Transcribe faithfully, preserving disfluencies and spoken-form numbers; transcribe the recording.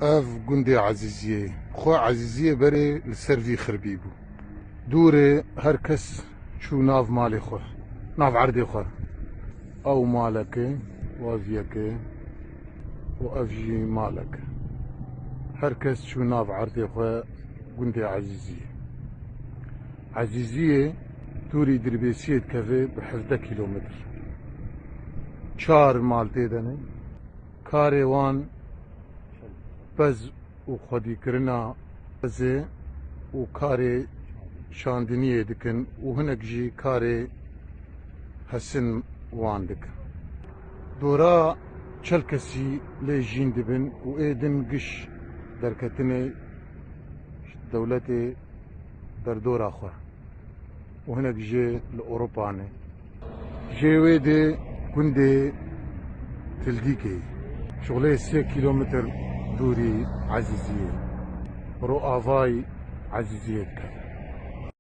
Ev gundê Ezîziyê. Xwe Ezîziyê berê li ser vî xirbî bû. Dûrê her kes çû nav malê xwe, nav erdê xwe. Ew malek e, ev yek e û ev jî malek e. Her kes çû nav erdê xwe gundê Ezîziyê. Ezîziyê dûrî Dirbêsiyê dikeve bi hevdeh kîlometr. Çar mal tê de ne. Karê wan pez û xwedîkirina pezê û karê şandiniyê dikin û hinek jî karê hesin wan dikin. Dora çel kesî lê jîn dibin û ê din giş derketinê dewletê derdora xwe û hinek jê li Ewropa ne. Jê wê dê gundê Tildîkê, şixulê sê kîlometr dûrî Ezîziyê, ro avay Ezîziyê dikeve.